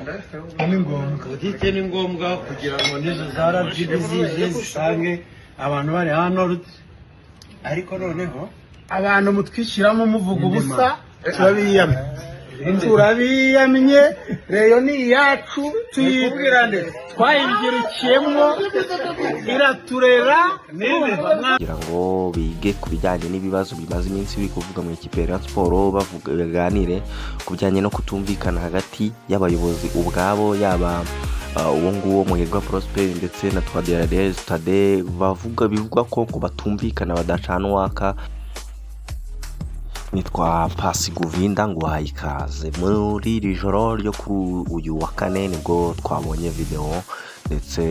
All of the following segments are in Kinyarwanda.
Ni ngombwa. Audit ni ngombwa kugira ngo n'izo za RGB zize zisange abantu bari hano, ariko noneho Abantu mutwishyiramo muvuga ubusa, turabiyamye, turabiyamye. Rayon ni iyacu, twayibyirukiyemo, iraturera. Kugira ngo bige ku bijyanye n'ibibazo bimaze iminsi biri kuvuga mu ikipe ya Rayon Sports, bavuga, baganire ku bijyanye no kutumvikana hagati y'abayobozi ubwabo, yaba uwo nguwo Muhirwa Prosper ndetse na Twagirayezu Thadée. Bavuga, bivugwa ko ngo batumvikana, badacana uwaka. Nitwa Pasi Guvinda, nguhaye ikaze. Muri iri joro ryo kuri uyu wa kane nibwo twabonye videwo, ndetse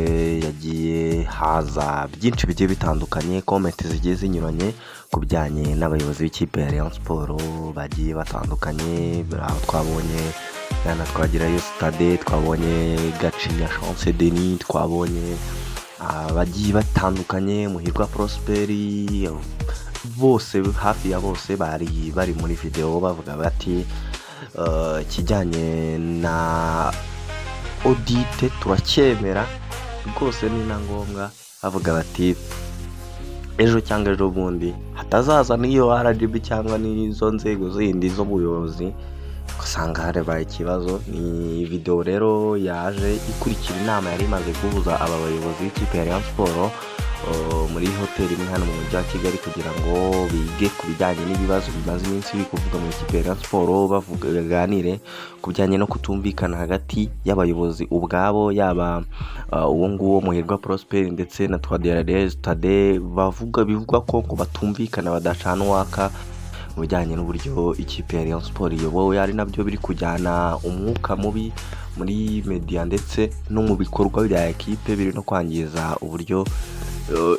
yagiye haza byinshi bigiye bitandukanye, comment zigiye zinyuranye ku bijyanye n'abayobozi b'ikipe ya Rayon Sports bagiye batandukanye. Aho twabonye Bwana Twagirayezu Thadée, twabonye Gacinya Chance Denis, twabonye abagiye batandukanye, Muhirwa Prosper, bose, hafi ya bose bari bari muri videwo bavuga bati: "Ikijyanye na audit turacyemera rwose, ni na ngombwa." Bavuga bati ejo cyangwa ejo bundi hatazaza n'iyo RGB cyangwa n'izo nzego zindi z'ubuyobozi, ugasanga habaye ikibazo. Ni videwo rero yaje ikurikira inama yari imaze guhuza aba bayobozi b'ikipe ya Rayon Sports muri hoteli imwe hano mu mujyi wa Kigali, kugira ngo bige ku bijyanye n'ibibazo bimaze iminsi biri kuvuga mu ikipe ya Rayon Sports, bavuga, baganire ku bijyanye no kutumvikana hagati y'abayobozi ubwabo, yaba uwo nguwo Muhirwa Prosper ndetse na Twagirayezu Thadée. Bavuga, bivugwa ko ngo batumvikana, badacana uwaka mu bijyanye n'uburyo ikipe ya Rayon Sports iyobowe, ari nabyo biri kujyana umwuka mubi muri media ndetse no mu bikorwa bya ekipe, biri no kwangiza uburyo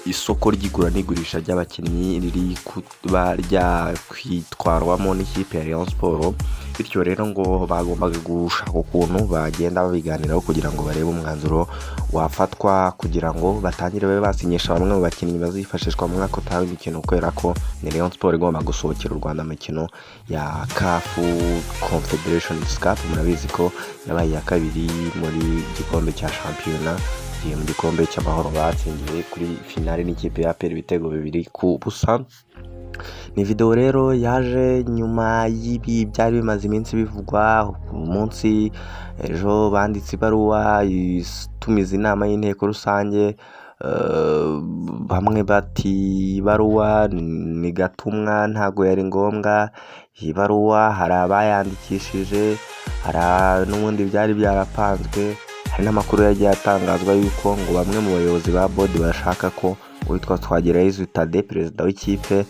isoko ry'igura n'igurisha ry'abakinnyi riri kuba ryakwitwarwamo n'ikipe ya Rayon Sports. Bityo rero ngo bagombaga gushaka ukuntu bagenda babiganiraho kugira ngo barebe umwanzuro wafatwa, kugira ngo batangire babe basinyisha bamwe mu bakinnyi bazifashishwa mu mwaka utaha w'imikino, kubera ko ni Rayon Sports igomba gusohokera u Rwanda mu mikino ya CAF Confederation Cup. Murabizi ko yabaye iya kabiri muri gikombe cya shampiyona, igihe mu gikombe cy'amahoro batsindiye kuri finale n'ikipe ya APR ibitego 2-0. Ni videwo rero yaje nyuma y'ibi byari bimaze iminsi bivugwa. Ku munsi ejo banditse ibaruwa itumiza inama y'inteko rusange. Bamwe bati ibaruwa ni gatumwa, ntabwo yari ngombwa iyi baruwa. Hari abayandikishije, hari n'ubundi byari byarapanzwe. Hari n'amakuru yagiye atangazwa yuko ngo bamwe mu bayobozi ba board bashaka ko uwitwa Twagirayezu Thadée, perezida w'ikipe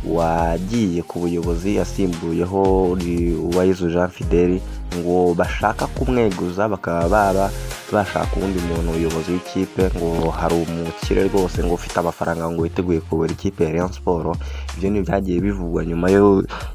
wagiye ku buyobozi asimbuyeho Uwayezu Jean Fidele, ngo bashaka kumweguza, bakaba baba bashaka uwundi muntu umuyobozi w'ikipe, ngo hari umukire rwose ngo ufite amafaranga ngo witeguye kuyobora ikipe ya Rayon Sports. Ibyo ni ibyagiye bivugwa nyuma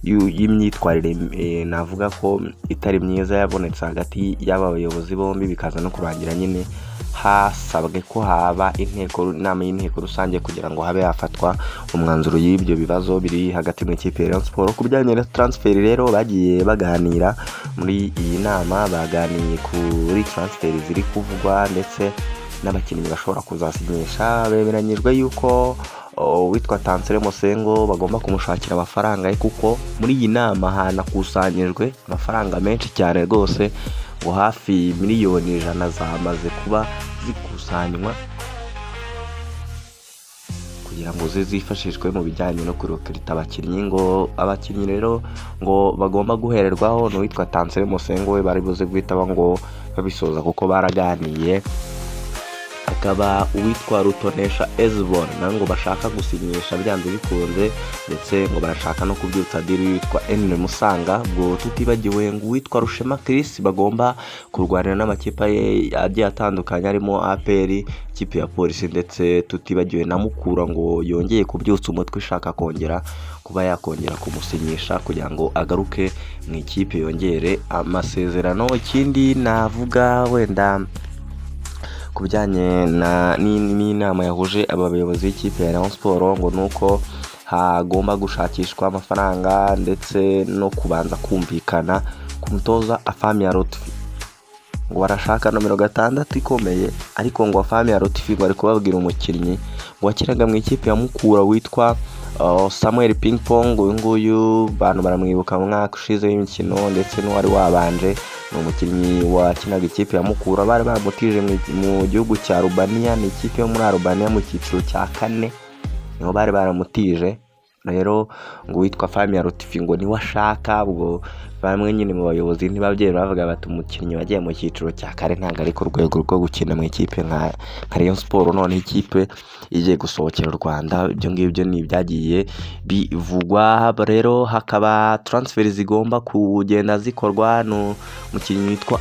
y'imyitwarire navuga ko itari myiza yabonetse hagati y'aba bayobozi bombi, bikaza no kurangira nyine hasabwe ko haba inteko, inama y'inteko rusange, kugira ngo habe hafatwa umwanzuro y'ibyo bibazo biri hagati mu ikipe ya Rayon Sports. Ku bijyanye na transfer rero, bagiye baganira muri iyi nama, baganiye kuri transfer ziri kuvugwa ndetse n'abakinnyi bashobora kuzasinyisha. Bemeranyijwe yuko uwitwa Tansere Mosengo bagomba kumushakira amafaranga ye, kuko muri iyi nama hanakusanyijwe amafaranga menshi cyane rwose, ngo hafi miliyoni 100 zamaze kuba zikusanywa kugira ngo zifashishwe mu bijyanye no kurecruita abakinnyi. Ngo abakinnyi rero ngo bagomba guhererwaho ni uwitwa Tansere Mosengo, we bari buze guhita ngo babisoza kuko baraganiye. Akaba uwitwa Rutonesha Ezbon nawe ngo bashaka gusinyisha byanze bikunze, ndetse ngo barashaka no kubyutsa deal witwa Henry Musanga. Ubwo tutibagiwe ngo uwitwa Rushema Chris bagomba kurwanira n'amakipe ye agiye atandukanye, arimo APR, ikipe ya Polisi, ndetse tutibagiwe na Mukura ngo yongeye kubyutsa umutwe ishaka kongera kuba yakongera kumusinyisha kugira ngo agaruke mu ikipe, yongere amasezerano. Ikindi navuga wenda ku bijyanye n'inama yahuje aba bayobozi b'ikipe ya Rayon Sports, ngo ni uko hagomba gushakishwa amafaranga ndetse no kubanza kumvikana ku mutoza Afhamia Lotfi. Ngo barashaka nomero 6 ikomeye, ariko ngo Afahmia Lotfi ngo ari kubabwira umukinnyi ngo wakinaga mu ikipe ya Mukura witwa Samuel Ping Pong. Uyu nguyu abantu baramwibuka mu mwaka ushize w'imikino ndetse n'uwari wabanje. Ni umukinnyi wakinaga ikipe ya Mukura, bari baramutije mu gihugu cya Albania. Ni ikipe yo muri Albania mu cyiciro cya kane, niho bari baramutije. Rero ngo uwitwa Afahmia Lotfi ngo niwe ashaka. Ubwo bamwe nyine mu bayobozi ntibabyemera, bavuga bati umukinnyi wagiye mu cyiciro cya kane ntabwo ari ku rwego rwo gukina mu ikipe nka Rayon Sport, noneho ikipe igiye gusohokera u Rwanda. Ibyo ngibyo ni ibyagiye bivugwa. Rero hakaba transfer zigomba kugenda zikorwa. Ni umukinnyi witwa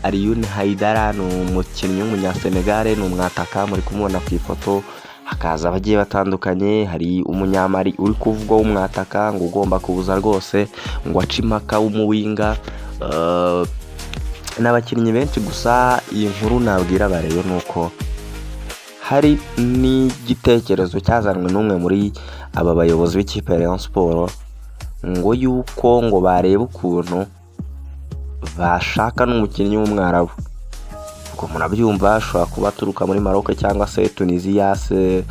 Alioune Haidara, ni umukinnyi w'umunyasenegale, ni umwataka, muri kumubona ku ifoto. Hakaza abagiye batandukanye, hari umunyamari uri kuvugwa w'umwataka ngo ugomba kubuza rwose, ngo ace impaka, w'umuwinga n'abakinnyi benshi. Gusa iyi nkuru nabwira abareyo ni uko hari n'igitekerezo cyazanwe n'umwe muri aba bayobozi b'ikipe ya Rayon Sport, ngo yuko ngo bareba ukuntu bashaka n'umukinnyi w'umwarabu. Ubwo murabyumva, ashobora kuba aturuka muri Maroc cyangwa se Tunisia se,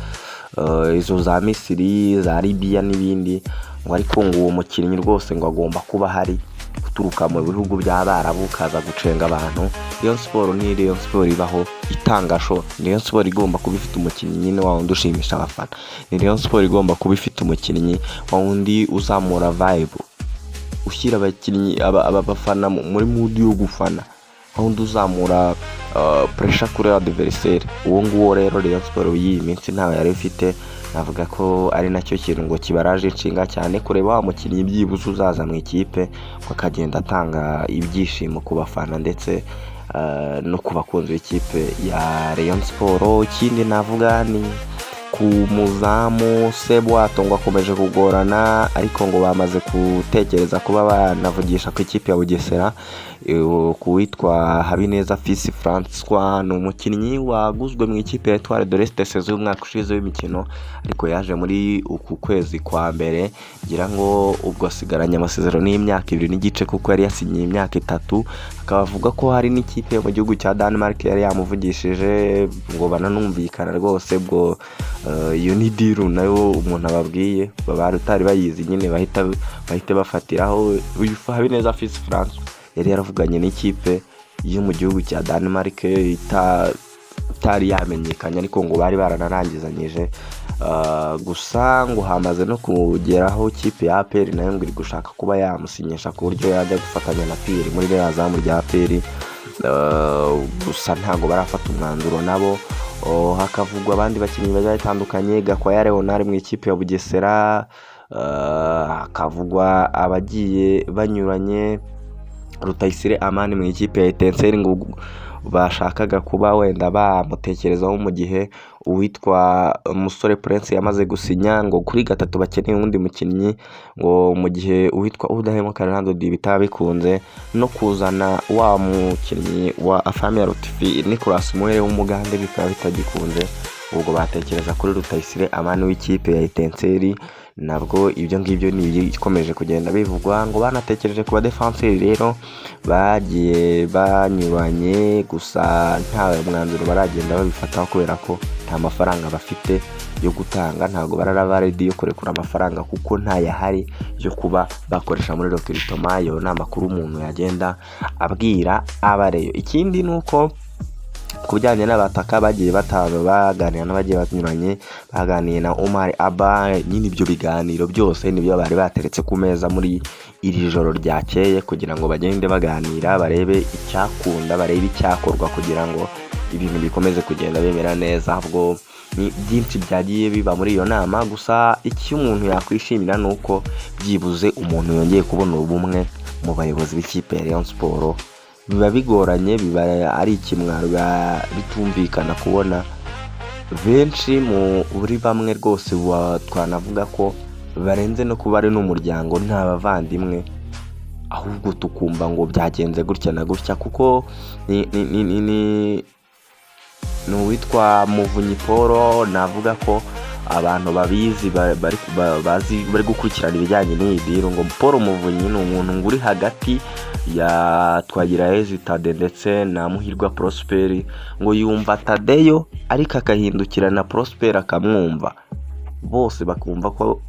izo za Misiri, za Libya n'ibindi. Ngo ariko ngo uwo mukinnyi rwose ngo agomba kuba ahari, uturuka mu bihugu by'Abarabu, ukaza gucenga abantu. Rayon Sport ni Rayon Sport ibaho itanga show. Ni Rayon Sport igomba kuba ifite umukinnyi nyine wa wundi ushimisha abafana. Ni Rayon Sport igomba kuba ifite umukinnyi wa wundi uzamura vibe, ushyira abakinnyi aba bafana muri mood yo gufana, wa wundi uzamura pressure kuri adversaire. Uwo nguwo rero Rayon Sport y'iyi minsi ntawe yari ifite. Navuga ko ari nacyo kintu ngo kibaraje inshinga cyane, kureba wa mukinnyi byibuze uzaza mu ikipe ngo akagenda atanga ibyishimo ku bafana ndetse no ku bakunzi b'ikipe ya Rayon Sport. Ikindi navuga ni ku muzamu Sebwato, ngo akomeje kugorana, ariko ngo bamaze gutekereza kuba banavugisha ku ikipe ya Bugesera ku witwa Habineza Fils Francois. Ni umukinnyi waguzwe mu ikipe ya Etoile de l'Est saison y'umwaka ushize w'imikino, ariko yaje muri uku kwezi kwa mbere. Ngira ngo ubwo asigaranye amasezerano y'imyaka 2 n'igice, kuko yari yasinyiye imyaka 3. Akaba avuga ko hari n'ikipe yo mu gihugu cya Denmark yari yamuvugishije, ngo bananumvikana rwose. Ubwo iyo ni deal nayo umuntu ababwiye, baba utari bayizi nyine bahita bafatiraho. Uyu Habineza Fils Francois yari yaravuganye n'ikipe yo mu gihugu cya Denmark itari yamenyekanye, ariko ngo bari baranarangizanyije. Gusa ngo hamaze no kugeraho ikipe ya APR nayo ngo iri gushaka kuba yamusinyisha, ku buryo yajya gufatanya na Pierre muri ririya zamu rya APR. Gusa ntabwo barafata umwanzuro nabo. Hakavugwa abandi bakinnyi bagiye batandukanye, Gakwaya Leonard mu ikipe ya Bugesera, hakavugwa abagiye banyuranye, Rutayisire Amani mu ikipe ya Etincelles, ngo bashakaga kuba wenda bamutekerezaho mu gihe uwitwa Musore Prince yamaze gusinya, ngo kuri gatatu bakeneye uwundi mukinnyi, ngo mu gihe uwitwa Udahemuka Jean de Dieu bitaba bikunze, no kuzana wa mukinnyi wa Afahmia Lotfi Nicolas Muhere w'Umugande bikaba bitagikunze, ubwo batekereza kuri Rutayisire Amani w'ikipe ya Etincelles. Nabwo ibyo ngibyo ni ibikomeje kugenda bivugwa. Ngo banatekereje ku badefanseri rero bagiye banyuranye, gusa nta mwanzuro baragenda babifataho kubera ko nta mafaranga bafite yo gutanga. Ntabwo baraba ready yo kurekura amafaranga kuko ntayahari yo kuba bakoresha muri recrutement. Ayo ni amakuru umuntu yagenda abwira abareyo. Ikindi ni uko ku bijyanye n'abataka bagiye batanu baganira n'abagiye banyuranye, baganiye na Omar Abba nyine. Ibyo biganiro byose nibyo bari bateretse ku meza muri iri joro ryakeye, kugira ngo bagende baganira, barebe icyakunda, barebe icyakorwa kugira ngo ibintu bikomeze kugenda bimera neza. Ubwo ni byinshi byagiye biba muri iyo nama. Gusa icyo umuntu yakwishimira ni uko byibuze umuntu yongeye kubona ubumwe mu bayobozi b'ikipe ya Rayon Sport. Biba bigoranye, biba ari ikimwaro, biba bitumvikana kubona benshi muri bamwe rwose twanavuga ko barenze no kuba ari n'umuryango, nta bavandimwe, ahubwo tukumva ngo byagenze gutya na gutya. Kuko ni uwitwa Muvunyi Paul, navuga ko Abantu babizi bazi bari gukurikirana ibijyanye n'iyi deal, ngo Paul Muvunyi ni umuntu ngo uri hagati ya Twagirayezu Tade ndetse na Muhirwa Prosper. Ngo yumva Tadeyo ariko akahindukira na Prosper akamwumva, bose bakumva ko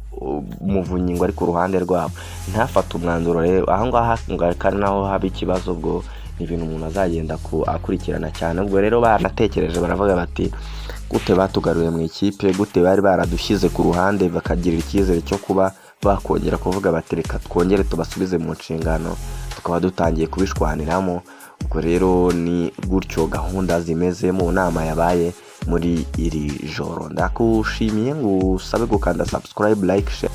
Muvunyi ngo ari ku ruhande rwabo, ntafate umwanzuro. Rero aho ngaho ngo ari naho haba ikibazo. Ubwo ni ibintu umuntu azagenda akurikirana cyane. Ubwo rero banatekereje, baravuga bati: "Gute batugaruye mu ikipe? Gute bari baradushyize ku ruhande bakagirira icyizere cyo kuba bakongera kuvuga bati reka twongere tubasubize mu nshingano, tukaba dutangiye kubishwaniramo?" Ubwo rero ni gutyo gahunda zimeze mu nama yabaye muri iri joro. Ndakushimiye, ngo usabe gukanda subscribe, like, share.